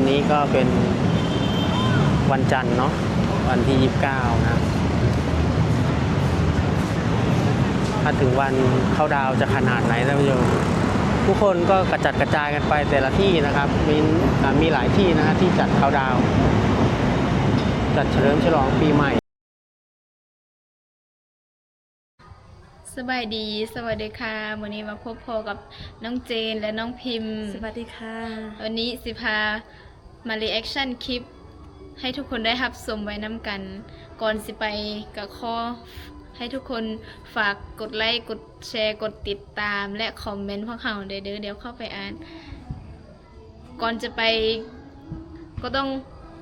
ນີ້ກໍເປັນວັນຈັນເນາະ ວັນທີຊາວເກົ້ານະ ຖ້າເຖິງວັນເຂົ້າດາວຈະຂະໜາດໃດທ່ານຜູ້ຊົມ. ຜູ້ຄົນກໍກະຈັດກະຈາຍກັນໄປແຕ່ລະທີ່ນະຄັບ ມີ ອ່າ ມີຫຼາຍທີ່ນະທີ່ຈັດເຂົ້າດາວ ຈັດສະເຫຼີມສະຫຼອງປີໃໝ່. ສະບາຍດີ ສະຫວັດດີຄ່ະ ມື້ນີ້ມາພົບພໍ້ກັບນ້ອງເຈນ ແລະ ນ້ອງພິມ. ສະຫວັດດີຄ່ະ ວັນນີ້ຊິພາມາຣີແອັກຊັນຄລິບໃຫ້ທຸກຄົນໄດ້ຮັບຊົມໄວ້ນຳກັນ. ກ່ອນຊິໄປກໍຂໍໃຫ້ທຸກຄົນຝາກກົດໄລ ກົດແຊ ກົດຕິດຕາມ ແລະ ຄອມເມັນພວກເຮົາໄດ້ເດີ ດຽວເຂົ້າໄປອ່ານ. ກ່ອນຈະໄປກໍຕ້ອງ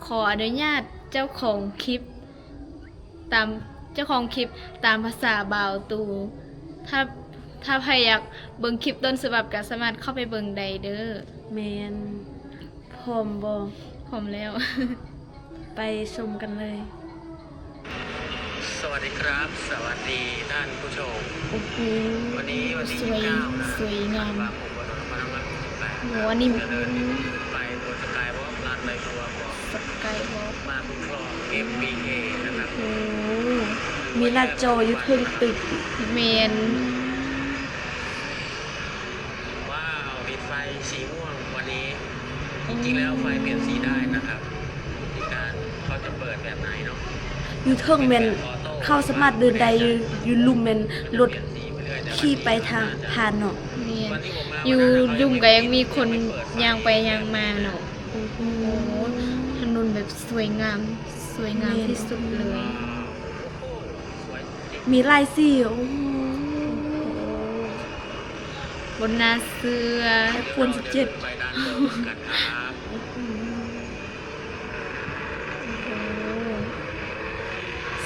ຂໍອະນຸຍາດເຈົ້າຂອງຄລິບ ຕາມ ເຈົ້າຂອງຄລິບຕາມພາສາບ່າວຕູ. ຖ້າ ຖ້າໃຜຢາກເບິ່ງຄລິບຕົ້ນສະບັບກໍສາມາດເຂົ້າໄປເບິ່ງໄດ້ເດີ. ແມ່ນ. ພ້ອມບໍ່? ພ້ອມແລ້ວ. ໄປຊົມກັນເລີຍ. ສະຫວັດດີຄັບ ສະຫວັດດີທ່ານຜູ້ຊົມ. ໂອ້ໂຫ ວັນນີ້ວັນທີຊາວເກົ້ານະ ສວຍງາມ ທັນວາຄົມ ສອງພັນຫ້າຮ້ອຍຫົກສິບແປດ. ໂອ້ ອັນນີ້ ຈະເດີນໄປບົນສະກາຍວອກ ລານໃບບົວ ສະກາຍວອກ ມາບຸນຄອງ ເອັມບີເອ ນະຄັບ. ໂອ້ ມີໜ້າຈໍຢູ່ເທິງຕຶກ. ແມ່ນ. ວ້າວ ຕິດໄຟສີມ່ວງວັນນີ້. ອືມ ຈິງໆແລ້ວໄຟປ່ຽນສີໄດ້ນະຄັບ ມີການ ເຂົາຈະເປີດແບບໃດເນາະ. ຢູ່ເທິງແມ່ນເຂົາສາມາດເດີນໄດ້ ຢູ່ ຢູ່ລຸ່ມແມ່ນລົດຂີ່ໄປທາງຜ່ານເນາະ. ແມ່ນ. ຢູ່ລຸ່ມກໍຍັງມີຄົນຍ່າງໄປຍ່າງມາເນາະ. ໂອ້ໂຫ ຖະໜົນແບບສວຍງາມ ສວຍງາມທີ່ສຸດເລີຍ. ມີຫຼາຍສີ. ໂອ້ໂຫ ບໍ່ໜ້າເຊື່ອ. ແອັບໂຟນສິບເຈັດ. ໂອ້ໂຫ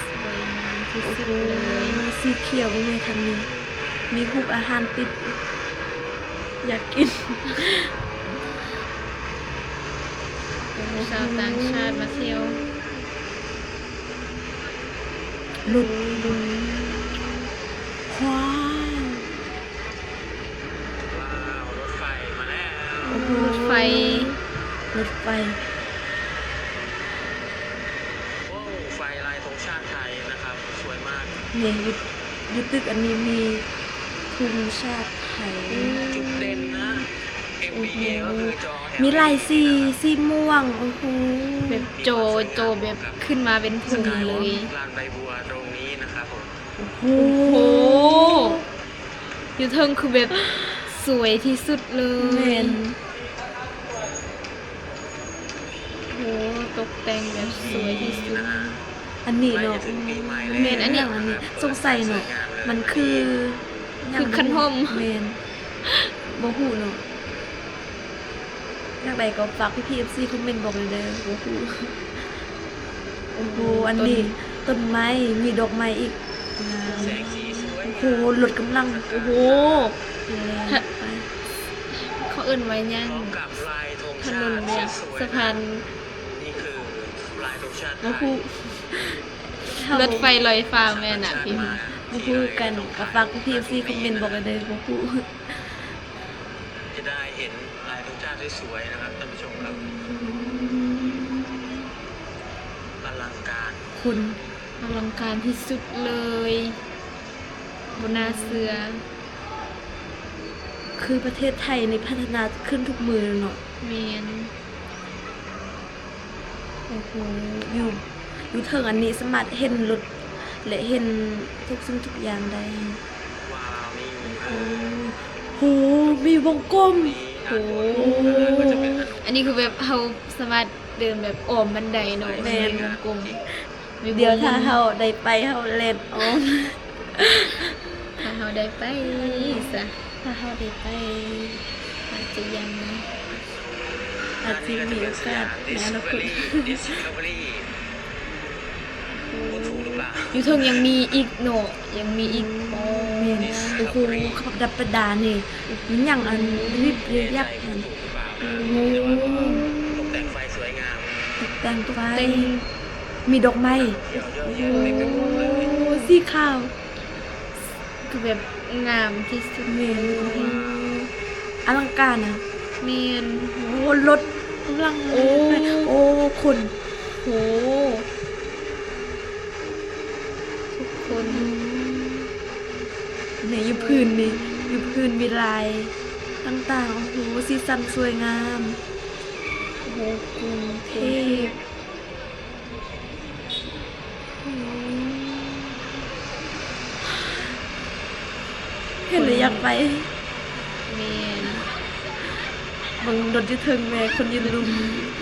ສວຍງາມທີ່ສຸດເລີຍ. ໂອ້ໂຫ ສີຂຽວເບິ່ງແມ່ທາງນີ້ ມີຮູບອາຫານຕິດ ຢາກກິນ. ໂອ້ໂຫ ຊາວຕ່າງຊາດມາທ່ຽວ. ລົດ ລົດ ວ້າວ ວ້າວ ລົດໄຟມາແລ້ວ. ໂອ້ໂຫ ລົດໄຟ ລົດໄຟ. ໂອ້ ໄຟລາຍທຸງຊາດໄທນະຄັບ ສວຍມາກ. ນີ້ ຢູ່ ຢູ່ຕຶກອັນນີ້ມີທຸງຊາດໄທ. ອືມ ຈຸດເດັ່ນນະ. ໂອ້ໂຫ ມີຫຼາຍສີ ສີມ່ວງ. ໂອ້ໂຫ ແບບຈໍ ຈໍແບບຂຶ້ນມາເປັນທຸງເລີຍ. ລານໃບບົວຕົງນີ້ນະຄັບຜົມ. ໂອ້ໂຫ ຢູ່ເທິງຄືແບບສວຍທີ່ສຸດເລີຍ. ແມ່ນ. ໂອ້ ຕົກແຕ່ງແບບສວຍທີ່ສຸດ. ອັນນີ້ເນາະ ແມ່ນ ອັນນີ້ ອັນນີ້ສົງໄສເນາະ ມັນຄື ຄືຄັນຮົ່ມ. ແມ່ນ ບໍ່ຮູ້ເນາະ. ຢ່າງໃດກໍຝາກພີ່ໆ ເອັຟຊີ ຄອມເມັນບອກແດ່ເດີ. ບໍ່ຮູ້. ໂອ້ໂຫ ອັນນີ້ຕົ້ນໄມ້ ມີດອກໄມ້ອີກ. ໂອ້ໂຫ ລົດກຳລັງ ໂອ້ໂຫ ເຂົາເອີ້ນວ່າຫຍັງ? ຖະໜົນແບບສະພານ ບໍ່ຮູ້. ລົດໄຟລອຍຟ້າແມ່ນນະພີ່. ບໍ່ຮູ້ຄືກັນ ກໍຝາກພີ່ໆ ເອັຟຊີ ຄອມເມັນບອກແດ່ເດີ. ບໍ່ຮູ້. ຈະໄດ້ເຫັນລາຍທຸງຊາດສວຍໆ ນະຄັບທ່ານຜູ້ຊົມຄັບ. ອືມ ອະລັງການ ຄຸນ ອະລັງການທີ່ສຸດເລີຍ. ບໍ່ໜ້າເຊື່ອ ຄືປະເທດໄທນີ້ພັດທະນາຂຶ້ນທຸກມື້ເນາະ. ແມ່ນ. ໂອ້ໂຫ ຢູ່ ຢູ່ເທິງອັນນີ້ສາມາດເຫັນລົດ ແລະ ເຫັນທຸກສິ່ງທຸກຢ່າງໄດ້. ໂອ້ໂຫ ມີວົງກົມ. ໂອ້ ອັນນີ້ຄືແບບເຮົາສາມາດເດີນແບບອ້ອມມັນໄດ້ເນາະ. ແມ່ນ. ມີວົງກົມ. ດຽວຖ້າເຮົາໄດ້ໄປ ເຮົາແລ່ນອ້ອມ. ຖ້າເຮົາໄດ້ໄປຊະ ຖ້າເຮົາໄດ້ໄປ ອາດຈະຍັງ ອາດຈະມີໂອກາດໃນອະນາຄົດ. ຢູ່ເທິງຍັງມີອີກເນາະ ຍັງມີອີກ. ໂອ້ ແມ່ນ. ໂອ້ໂຫ ເຂົາປະດັບປະດານີ້ ມັນຫຍັງອັນລິບລິບຍັບຫັ້ນ. ໂອ້ໂຫ ຕົກແຕ່ງໄຟສວຍງາມ ຕົກແຕ່ງໄຟ ມີດອກໄມ້. ໂອ້ໂຫ ສີຂາວ ຄືແບບງາມທີ່ສຸດ. ແມ່ນ. ອະລັງການນະ. ແມ່ນ. ໂອ້ໂຫ ລົດ ໂອ້ ຫຼັງ ໂອ້ ໂອ້ ຄົນ ໂອ້ ທຸກຄົນ ອືມ ນີ້ຢູ່ພື້ນນີ້ ຢູ່ພື້ນມີລາຍຕ່າງໆ ໂອ້ໂຫ ສີສັນສວຍງາມ ໂອ້ໂຫ ກຸງເທບ ເຫັນແລ້ວຢາກໄປ ແມ່ນ ເບິ່ງລົດຢູ່ເທິງແມ້ ຄົນຢືນລຸມ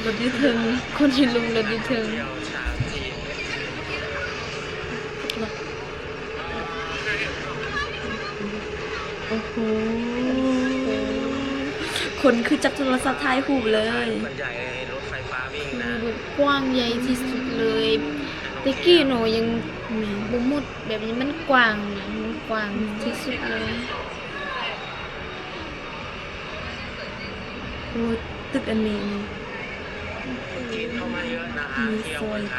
ລົດຢູ່ເທິງ ຄົນຢືນລຸມລົດຢູ່ເທິງ ໂອ້ໂຫ ຄົນຄືຈັບໂທລະສັບຖ່າຍຮູບເລີຍ ມັນໃຫຍ່ ລົດໄຟຟ້າວິ່ງນະ ຄືແບບກວ້າງໃຫຍ່ທີ່ສຸດເລີຍ ແຕ່ກີ້ເນາະ ຍັງ ແມ່ນ ບໍ່ໝົດ ແບບນີ້ມັນກວ້າງນະ ມັນກວ້າງ ແມ່ນ ທີ່ສຸດເລີຍ ໂອ້ ຕຶກອັນນີ້ນີ້ ຈີນເຂົ້າມາເຍອະນະ ມາທ່ຽວເມືອງໄທ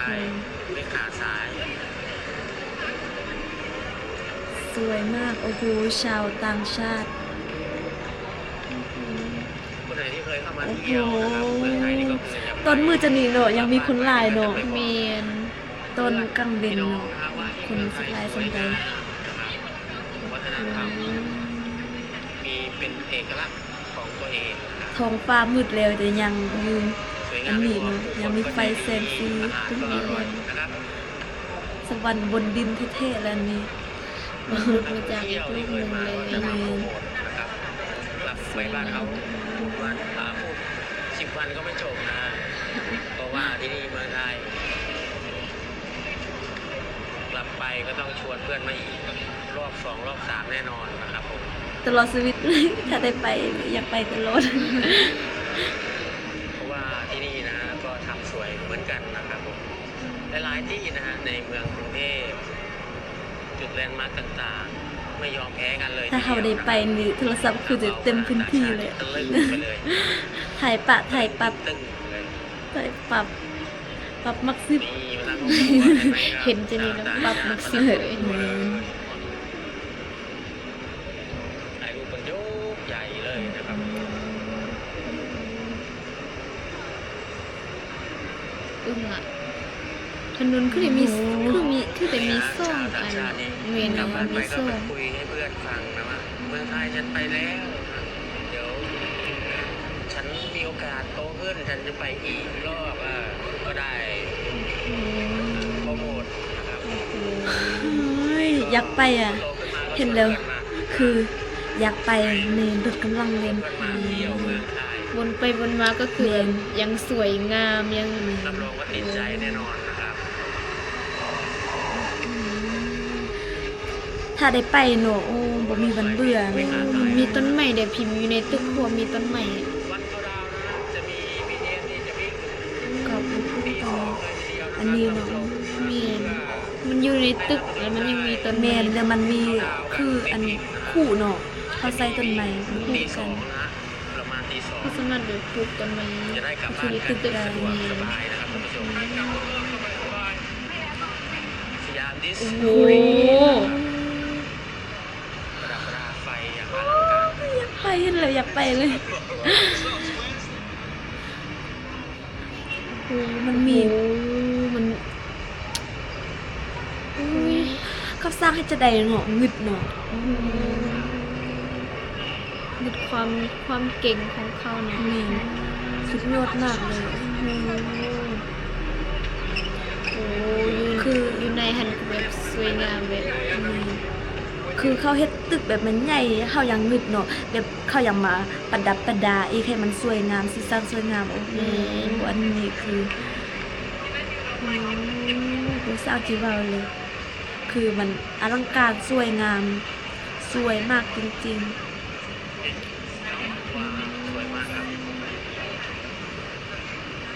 ໄປຂາສາຍ ສວຍມາກ ໂອ້ໂຫ ຊາວຕ່າງຊາດ ຜູ້ໃດທີ່ເຄີຍເຂົ້າມາທ່ຽວນະຄັບ ໂອ້ໂຫ ເມືອງໄທນີ້ກໍຄື ຕອນມື້ຈະນີ້ເນາະ ຍັງມີຄົນຫຼາຍເນາະ ແມ່ນ ຕອນກາງເວັນເນາະ ຄົນຊິຫຼາຍສ່ຳໃດ ວັດທະນະທຳ ອືມ ມີເປັນເອກະລັກຂອງຕົວເອງນະຄັບ ທ້ອງຟ້າມືດແລ້ວ ແຕ່ຍັງຢູ່ອັນນີ້ເນາະ ຍັງມີໄຟແສງສີ ສະຫວັນບົນດິນແທ້ໆ ແລ້ວອັນນີ້ ມະນຸດມາຈາກອີກໂລກໜຶ່ງເລີຍ ແມ່ນ ກັບໄປບ້ານເຮົາ ທຸກວັນ ອ່າ ພຸດ ສິບວັນກໍໄມ່ຈົບນະ ເພາະວ່າທີ່ນີ້ເມືອງໄທ ກັບໄປກໍຕ້ອງຊວນເພື່ອນມາອີກ ລອບສອງ ລອບສາມແນ່ນອນນະຄັບຜົມ ຕະຫຼອດຊີວິດ ຖ້າໄດ້ໄປ ຢາກໄປຕະຫຼອດ ເພາະວ່າທີ່ນີ້ນະ ກໍທຳສວຍເໝືອນກັນນະຄັບຜົມ ຫຼາຍໆທີ່ນະ ໃນເມືອງກຸງເທບ ຈຸດແລນມາກຕ່າງໆ ໄມ່ຍອມແພ້ກັນເລີຍ ຖ້າເຮົາໄດ້ໄປນີ້ ໂທລະສັບຄືຈະເຕັມພື້ນທີ່ເລີຍ ຖ່າຍປະ ຖ່າຍປັບ ຖ່າຍປັບ ປັບມັກສິບ ເຫັນຈັ່ງນີ້ແລ້ວປັບມັກສິບເລີຍ ແມ່ນ ຖ່າຍຮູບກັນຍົກໃຫຍ່ເລີຍນະຄັບ ອຶ້ງອະ ຖະໜົນຄືໄດ້ມີ ໂອ້ ຄືມີ ຄືໄດ້ມີສອງອັນ ແມ່ນ ມີສອງ ໄປກໍໄປຄຸຍໃຫ້ເພື່ອນຟັງນະວ່າ ເມືອງໄທ ສັນໄປແລ້ວ ດຽວ ສັນມີໂອກາດໂຕຂຶ້ນ ສັນຈະໄປອີກຮອບ ເອີ ກໍໄດ້ ໂອ້ ໂປຣໂມດນະຄັບ ໂອ້ຍ ຢາກໄປອະ ເຫັນແລ້ວຄືຢາກໄປ ນີ້ລົດກຳລັງແລ່ນ ອືມ ວົນໄປວົນມາກໍຄື ແມ່ນ ຍັງສວຍງາມ ຍັງ ແມ່ນ ຮັບຮອງວ່າຕິດໃຈແນ່ນອນນະຄັບ ອືມ ຖ້າໄດ້ໄປເນາະ ໂອ້ ບໍ່ມີວັນເບື່ອ ໂອ້ ມັນມີຕົ້ນໄມ້ໄດ້ພິມຢູ່ໃນຕຶກ ພວກມີຕົ້ນໄມ້ ກໍບໍ່ຮູ້ກັນ ອັນນີ້ເນາະ ແມ່ນ ມັນຢູ່ໃນຕຶກ ແລ້ວມັນຍັງມີຕົ້ນໄມ້ ແມ່ນ ແລ້ວມັນມີຄືອັນຄູເນາະ ເຂົາໃສ່ຕົ້ນໄມ້ ແມ່ນ ຄູ່ກັນ ເຂົາສາມາດແບບປູກຕົ້ນໄມ້ ຄືໃນຕຶກໄດ້ ແມ່ນ ໂອ້ໂຫ ຢາກໄປ ເຫັນແລ້ວຢາກໄປເລີຍ ໂອ້ ມັນມີ ໂອ້ ມັນ ອຸ້ຍ ເຂົາສ້າງເຮັດຈັ່ງໃດເນາະ ງຶດເນາະ ອືມ ງຶດຄວາມ ຄວາມເກັ່ງຂອງເຂົາເນາະ ແມ່ນ ສຸດຍອດມາກເລີຍ ໂອ້ໂຫ ໂອ້ ຢູ່ ຄື ຢູ່ໃນຫັ້ນຄືແບບສວຍງາມແບບ ແມ່ນ ຄືເຂົາເຮັດຕຶກແບບມັນໃຫຍ່ ເຮົາຍັງງຶດເນາະ ແບບເຂົາຍັງມາປະດັບປະດາອີກ ໃຫ້ມັນສວຍງາມ ສີສັນສວຍງາມ ໂອ້ໂຫ ແມ່ນ ອັນນີ້ຄື ອືມ ບໍ່ຊາກຊິເວົ້າເລີຍ ຄືມັນອະລັງການສວຍງາມ ສວຍມາກຈິງໆ.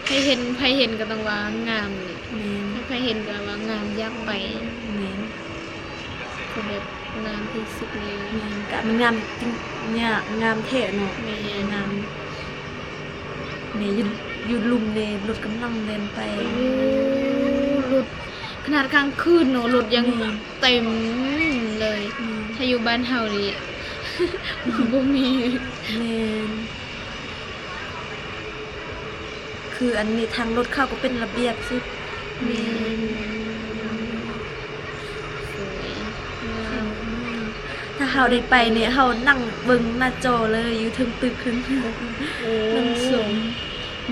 ໃຜເຫັນ ໃຜເຫັນກໍຕ້ອງວ່າງາມນີ້ ແມ່ນ ໃຜເຫັນກໍວ່າງາມ ຢາກໄປ ແມ່ນ ຄືແບບງາມທີ່ສຸດເລີຍ ແມ່ນ ກະມັນງາມຈິງ ງາມແທ້ເນາະ ແມ່ນ ງາມ ນີ້ຢູ່ ຢູ່ລຸ່ມນີ້ລົດກຳລັງແລ່ນໄປ ໂອ້ ລົດ ຂະໜາດກາງຄືນເນາະ ລົດຍັງ ແມ່ນ ເຕັມເລີຍ ອືມ ຖ້າຢູ່ບ້ານເຮົານີ້ ບໍ່ມີ ແມ່ນ ຄືອັນນີ້ທາງລົດເຂົາກໍເປັນລະບຽບສຸດ. ແມ່ນ ສວຍງາມ. ຖ້າເຮົາໄດ້ໄປນີ້ ເຮົານັ່ງເບິ່ງໜ້າຈໍເລີຍ ຢູ່ເທິງຕຶກພຸ້ນ. ໂອ້ ນັ່ງຊົມ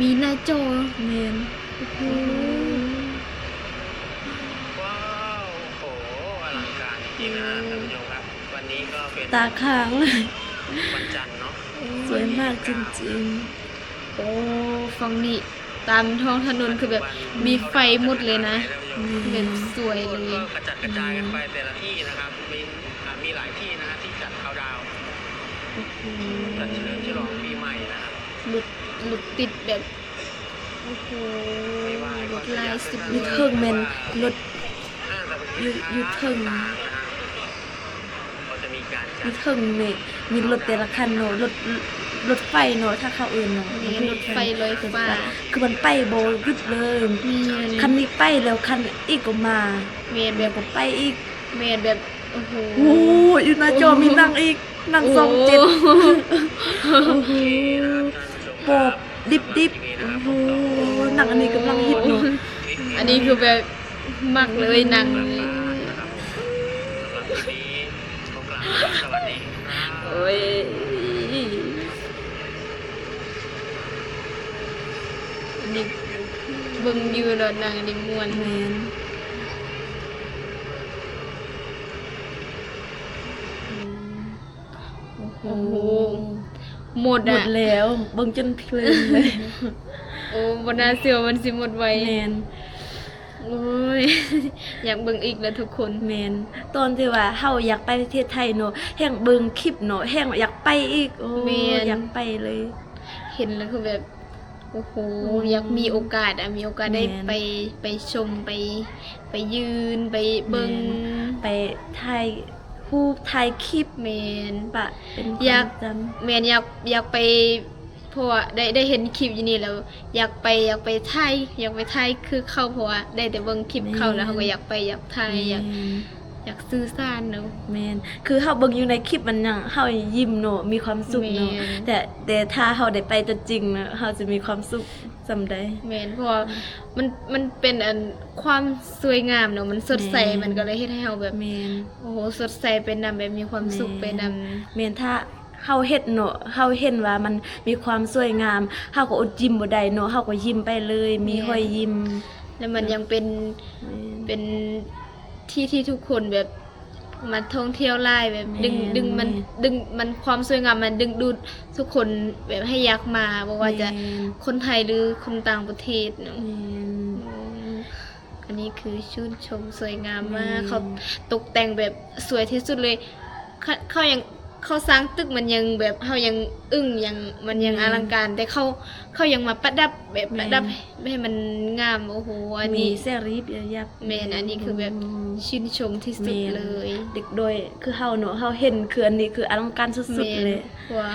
ມີໜ້າຈໍ. ແມ່ນ. ໂອ້ໂຫ ວ້าว โอ้โห อลังการจริงๆ นะฮะ ท่านผู้ชมครับ วันนี้ก็เป็น ຕາຄ້າງເລີຍ วันจันทร์เนาะ ສວຍມາກຈິງໆ. ໂອ້ ຝັ່ງນີ້ຕາມທ້ອງຖະໜົນຄືແບບມີໄຟໝົດເລີຍນະ. ອືມ ແບບສວຍເລີຍ. ກະຈັດກະຈາຍກັນໄປແຕ່ລະທີ່ນະຄັບ ມີ ອ່າ ມີຫຼາຍທີ່ນະທີ່ຈັດເຄົາດາວ ຈັດສະເຫຼີມສະຫຼອງປີໃໝ່ນະຄັບ. ລົດ ລົດຕິດແບບ ໂອ້ໂຫ ລົດຫຼາຍສິບ. ຢູ່ເທິງແມ່ນລົດ ຢູ່ ຢູ່ເທິງ ຢູ່ເທິງນີ້ມີລົດແຕ່ລະຄັນເນາະ ລົດ ລົດໄຟເນາະ ຖ້າເຂົາເອີ້ນເນາະ. ແມ່ນ ລົດໄຟລອຍຟ້າ ຄືມັນໄປບໍ່ຢຸດເລີຍ. ແມ່ນ ຄັນນີ້ໄປແລ້ວຄັນອີກກໍມາ. ແມ່ນ ແບບ ແລ້ວກໍໄປອີກ. ແມ່ນ ແບບ ໂອ້ໂຫ ໂອ້ ຢູ່ໜ້າຈໍມີນັ່ງອີກ ນັ່ງສອງເຈັດ. ໂອ້ໂຫ ໂອ້ໂຫ ປອບດິບໆ. ໂອ້ໂຫ ນັ່ງອັນນີ້ກຳລັງຮິດເນາະ. ອັນນີ້ຄືແບບມັກເລີຍນັ່ງ. ໂອ້ຍ ອັນນີ້ເບິ່ງຢູ່ດອກ ນັ່ງອັນນີ້ມ່ວນ. ແມ່ນ. ໂອ້ໂຫ ໂອ້ໂຫ ໝົດ ໝົດແລ້ວ ເບິ່ງຈົນເພລີນເລີຍ. ໂອ້ ບໍ່ໜ້າເຊື່ອວ່າມັນຊິໝົດໄວ. ແມ່ນ. ໂອ້ຍ ຢາກເບິ່ງອີກແລ້ວທຸກຄົນ. ແມ່ນ ຕອນທີ່ວ່າເຮົາຢາກໄປປະເທດໄທເນາະ ແຮ່ງເບິ່ງຄລິບເນາະ ແຮ່ງຢາກໄປອີກ. ໂອ້ ແມ່ນ ຢາກໄປເລີຍ. ເຫັນແລ້ວຄືແບບ ໂອ້ໂຫ ອືມ ຢາກມີໂອກາດອະ ມີໂອກາດໄດ້ ແມ່ນ ໄປ ໄປຊົມ ໄປ ໄປຢືນ ໄປເບິ່ງ ແມ່ນ ໄປຖ່າຍຮູບ ຖ່າຍຄລິບ. ແມ່ນ ປະເປັນຄວາມ ຢາກ ຈຳ ແມ່ນ ຢາກ ຢາກໄປ ເພາະວ່າໄດ້ ໄດ້ເຫັນຄລິບຢູ່ນີ້ແລ້ວ ຢາກໄປ ຢາກໄປຖ່າຍ ຢາກໄປຖ່າຍຄືເຂົາ ເພາະວ່າໄດ້ແຕ່ເບິ່ງຄລິບເຂົາ ແມ່ນ ແລ້ວເຮົາກໍຢາກໄປ ຢາກຖ່າຍ ແມ່ນ ຢາກ ຢາກສື່ສານເນາະ. ແມ່ນ ຄືເຮົາເບິ່ງຢູ່ໃນຄລິບມັນຫຍັງ ເຮົາຍິ້ມເນາະ ມີຄວາມສຸກເນາະ. ແມ່ນ ແຕ່ ແຕ່ຖ້າເຮົາໄດ້ໄປຕົວຈິງນະ ເຮົາຈະມີຄວາມສຸກສ່ຳໃດ. ແມ່ນ ເພາະວ່າ ອືມ ມັນ ມັນເປັນອັນຄວາມສວຍງາມເນາະ ມັນສົດໃສ. ແມ່ນ ມັນກໍເລີຍເຮັດໃຫ້ເຮົາແບບ ແມ່ນ ໂອ້ໂຫ ສົດໃສໄປນຳ ແບບມີຄວາມສຸກ ແມ່ນ ໄປນຳ. ແມ່ນ ຖ້າເຮົາເຮັດເນາະ ເຮົາເຫັນວ່າມັນມີຄວາມສວຍງາມ ເຮົາກໍອົດຍິ້ມບໍ່ໄດ້ເນາະ ເຮົາກໍຍິ້ມໄປເລີຍ ມີ ແມ່ນ ຮອຍຍິ້ມ. ແລ້ວມັນຍັງເປັນ ແມ່ນ ເປັນທີ່ທີ່ທຸກຄົນແບບມາທ່ອງທ່ຽວຫຼາຍ ແບບດຶງ ແມ່ນ ດຶງມັນ ແມ່ນ ດຶງມັນ ຄວາມສວຍງາມມັນດຶງດູດທຸກຄົນແບບໃຫ້ຢາກມາ ບໍ່ວ່າຈະ ແມ່ນ ຄົນໄທ ຫຼື ຄົນຕ່າງປະເທດເນາະ. ແມ່ນ ອືມ ອັນນີ້ຄືຊື່ນຊົມສວຍງາມມາກ. ແມ່ນ ເຂົາຕົກແຕ່ງແບບສວຍທີ່ສຸດເລີຍ. ເຂົາ ເຂົາຍັງ ເຂົາສ້າງຕຶກມັນຍັງແບບ ເຮົາຍັງອຶ້ງ ຍັງ ມັນຍັງ ແມ່ນ ອະລັງການ ແຕ່ເຂົາ ເຂົາຍັງມາປະດັບແບບ ແມ່ນ ປະດັບໃຫ້ມັນງາມ. ໂອ້ໂຫ ອັນນີ້ມີແສງລະຍິບລະຍັບ. ແມ່ນ ອັນນີ້ຄືແບບ ອືມ ຊື່ນຊົມທີ່ສຸດເລີຍ. ແມ່ນ ເດັກນ້ອຍຄືເຮົາເນາະ ເຮົາເຫັນຄືອັນນີ້ຄືອະລັງການສຸດໆເລີຍ. ແມ່ນ ເພາະວ່າ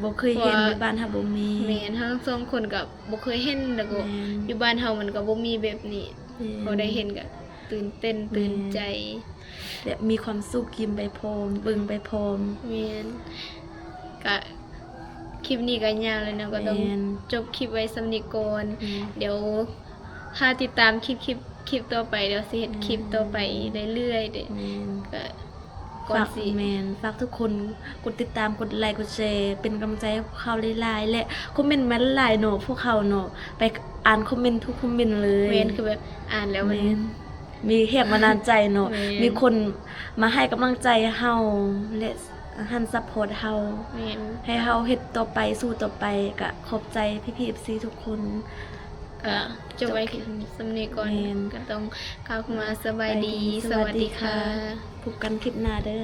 ບໍ່ເຄີຍເຫັນ ເພາະວ່າຢູ່ບ້ານເຮົາບໍ່ມີ. ແມ່ນ ເຮົາທັງສອງຄົນກໍບໍ່ເຄີຍເຫັນ ແລ້ວກໍ ແມ່ນ ຢູ່ບ້ານເຮົາມັນກໍບໍ່ມີແບບນີ້. ແມ່ນ ພໍໄດ້ເຫັນກໍຕື່ນເຕັ້ນ ແມ່ນ ຕື່ນໃຈ ແບບມີຄວາມສຸກ ຍິ້ມໄປພ້ອມ ເບິ່ງໄປພ້ອມ. ແມ່ນ ກະຄລິບນີ້ກໍຍາວແລ້ວເນາະ ກໍຕ້ອງ ແມ່ນ ຈົບຄລິບໄວ້ສ່ຳນີ້ກ່ອນ. ແມ່ນ ດຽວຖ້າຕິດຕາມຄລິບ ຄລິບ ຄລິບຕໍ່ໄປ ດຽວຊິເຮັດຄລິບ ແມ່ນ ຕໍ່ໄປເລື້ອຍໆເດ້. ແມ່ນ ກໍ ກ່ອນຊິ ແມ່ນ ຝາກທຸກຄົນກົດຕິດຕາມ ກົດໄລ ກົດແຊ ເປັນກຳລັງໃຈໃຫ້ພວກເຮົາຫຼາຍໆ ແລະ ຄອມເມັນມາຫຼາຍໆເນາະ ພວກເຮົາເນາະ ໄປອ່ານຄອມເມັນທຸກຄອມເມັນເລີຍ. ແມ່ນ ຄືແບບອ່ານແລ້ວມັນ ແມ່ນ ມີແຮງບັນດານໃຈເນາະ. ແມ່ນ ມີຄົນມາໃຫ້ກຳລັງໃຈເຮົາ ແລະ ຫັ້ນຊັບພອດເຮົາ. ແມ່ນ ໃຫ້ເຮົາເຮັດຕໍ່ໄປ ສູ້ຕໍ່ໄປ. ກະຂອບໃຈພີ່ໆ ເອັຟຊີ ທຸກຄົນ. ກະຈົບໄວ້ສ່ຳນີ້ກ່ອນ. ແມ່ນ ກະຕ້ອງກ່າວຄຳວ່າສະບາຍດີ ສະຫວັດດີ ສະຫວັດດີຄ່ະ ພົບກັນຄລິບໜ້າເດີ້.